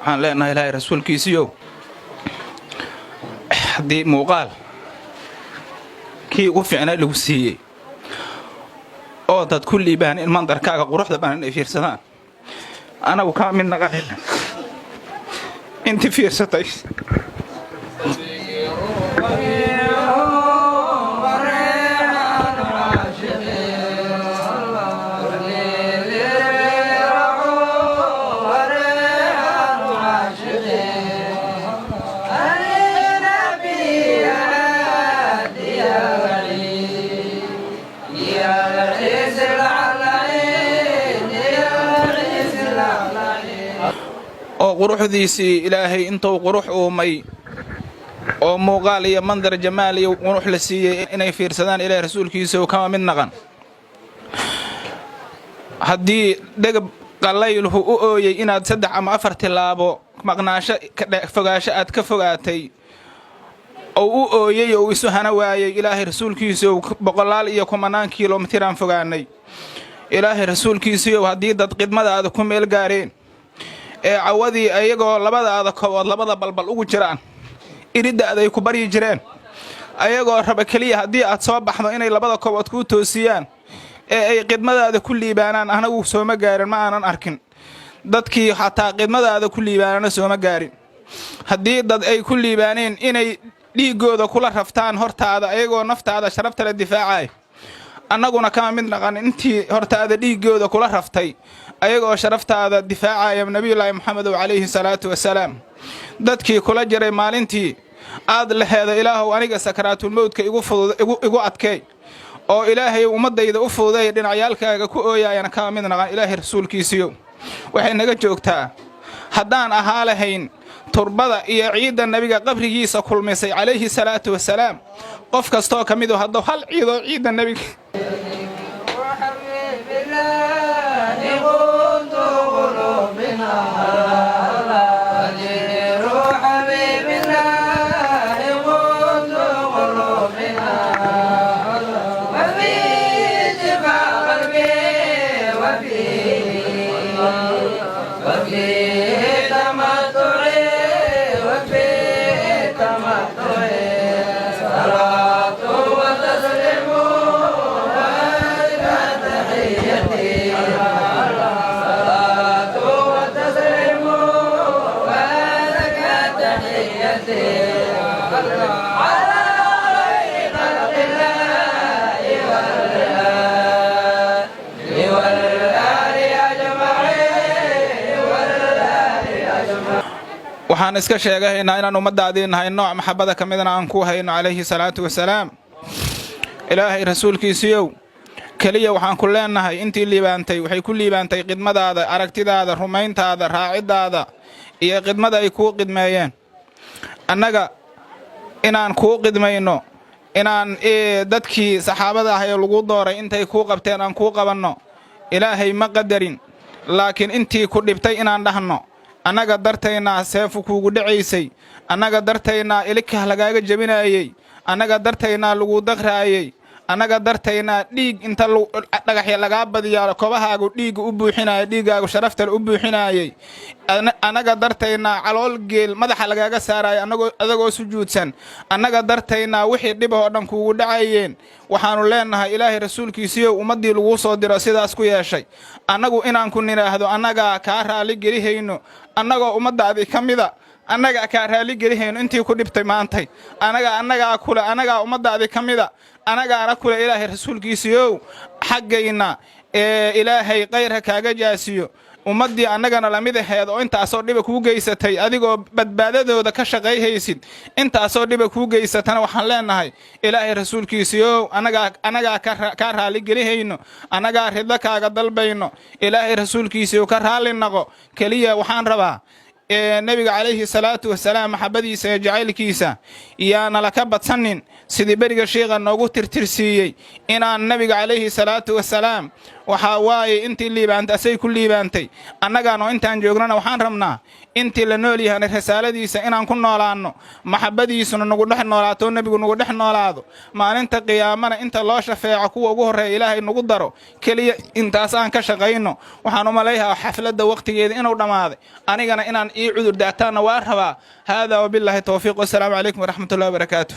Waxaan leenahay, Ilaahay rasuulkiisiiyow, haddii muuqaal kii ugu fiicnaa lagu siiyey oo dad ku liibaan in mandarkaaga quruxda badan inay fiirsadaan, anagu kaa mid naqanina intii fiirsatay. Oo quruxdiisii Ilaahay intuu qurux uumay oo muuqaal iyo mandar jamaal iyo qurux la siiyey inay fiirsadaan, Ilaahay rasuulkiisa kama mid naqan. Haddii dhegab qallaylhu u ooyey inaad saddex ama afar tilaabo maqnaasho fogaansho aad ka fogaatay oo u ooyey oo isu hana waayey, Ilaahay rasuulkiisiiyow, boqolaal iyo kumanaan kilomitiraan fogaanay. Ilaahay rasuulkiisiiyow, haddii dad qidmadaada ku meel gaareen ee cawadii ayagoo labadaada kobood labada balbal ugu jiraan iridda ay ku baryi jireen, ayagoo raba keliya haddii aad soo baxdo inay labada kobood kuu toosiyaan ee ay qidmadaada ku liibaanaan, anagu sooma gaarin, ma aanan arkin. Dadkii xataa qidmadaada ku liibaanana sooma gaarin. Haddii dad ay ku liibaaneen inay dhiiggooda kula raftaan hortaada ayagoo naftaada sharaftala difaacay, annaguna kama mid naqan intii hortaada dhiiggooda kula raftay ayagoo sharaftaada difaacaya, Nebiyullaahi Moxamedow calayhi salaatu wasalaam. Dadkii kula jiray maalintii aad laheeda, "Ilaahow, aniga sakaraatulmowdka igu adkeey oo Ilaahay ummaddayda u fududeey," dhinacyaalkaaga ku ooyaayana kama mid naqan, Ilaahay rasuulkiisiyo. Waxay naga joogtaa, haddaan ahaa lahayn turbada iyo ciidda Nebiga qabrigiisa kulmisay calayhi salaatu wasalaam, qof kastoo ka midu hadduu hal ciidoo ciidda Nebiga waxaan iska sheegahaynaa inaan ummaddaadii nahay, nooc maxabada ka midna aan ku hayno calayhi salaatu wasalaam. Ilaahay rasuulkiisiiyow, keliya waxaan ku leennahay, intii liibaantay waxay ku liibaantay qidmadaada, aragtidaada, rumayntaada, raaciddaada iyo qidmada ay kuu qidmeeyeen. Annaga inaan kuu qidmayno, inaan dadkii saxaabada ah ee lagu dooray intay kuu qabteen aan kuu qabanno, Ilaahay ma qadarin. Laakiin intii ku dhibtay inaan dhahno, "Annaga dartaynaa seefu kuugu dhacaysay, annaga dartaynaa ilikah lagaaga jebinaayey, annaga dartaynaa laguu daqraayey, annaga dartaynaa dhiig inta dhagaxya lagaa badiyaa kobahaagu dhiigga u buuxinaaya, dhiiggaagu sharaftale u buuxinaayey, annaga dartaynaa calool geel madaxa lagaaga saaraaya annagoo adagoo sujuudsan, annaga dartaynaa wixii dhibahoo dhan kuugu dhacayeen," waxaannu leennahay, Ilaahay rasuulkiisiiyow, ummaddii laguu soo diro sidaas ku yeeshay, annagu inaan ku nidhaahdo annagaa kaa raali gelihayno, annagoo ummaddaadii ka mida, annagaa kaa raali gelihayno intii ku dhibtay maantay. Annaga annagaa kule, annagaa ummaddaadii ka mida, annagaana kule, Ilaahay rasuulkiisiiyow, xaggayna ee Ilaahay kayrha kaaga jaasiyo ummaddii annagana lamid aheed oo intaasoo dhiba kuu geysatay, adigoo badbaadadooda ka shaqayhaysid intaasoo dhiba kuu geysatana. Waxaan leennahay, Ilaahay rasuulkiisiiyow, annagaa kaa raaligelihayno, annagaa ridlo kaaga dalbayno. Ilaahay rasuulkiisiiyow, ka raalli naqo. Keliya waxaan rabaa Nebiga calayhi salaatu wasalaam maxabbadiisa iyo jacaylkiisa yaanala ka badsanin, sidii beriga shiikha noogu tirtirsiiyey inaan Nebiga calayhi salaatu wasalaam Waxaa waaye intii liibaantay asay ku liibaantay. Annagaanoo intaan joognana waxaan rabnaa intii la nool yahana risaaladiisa inaan ku noolaanno, maxabbadiisuna nagu dhex noolaato, nebigu nagu dhex noolaado, maalinta qiyaamana inta loo shafeeco kuwa ugu horreeya Ilaahay nagu daro. Keliya intaas aan ka shaqayno. Waxaan u malayhaa xafladda waqtigeeda inuu dhammaaday, anigana inaan ii cudur daataanna waa rabaa. Haadaa wabillaahi towfiiq, wasalaamu calaykum waraxmatullahi wabarakaatu.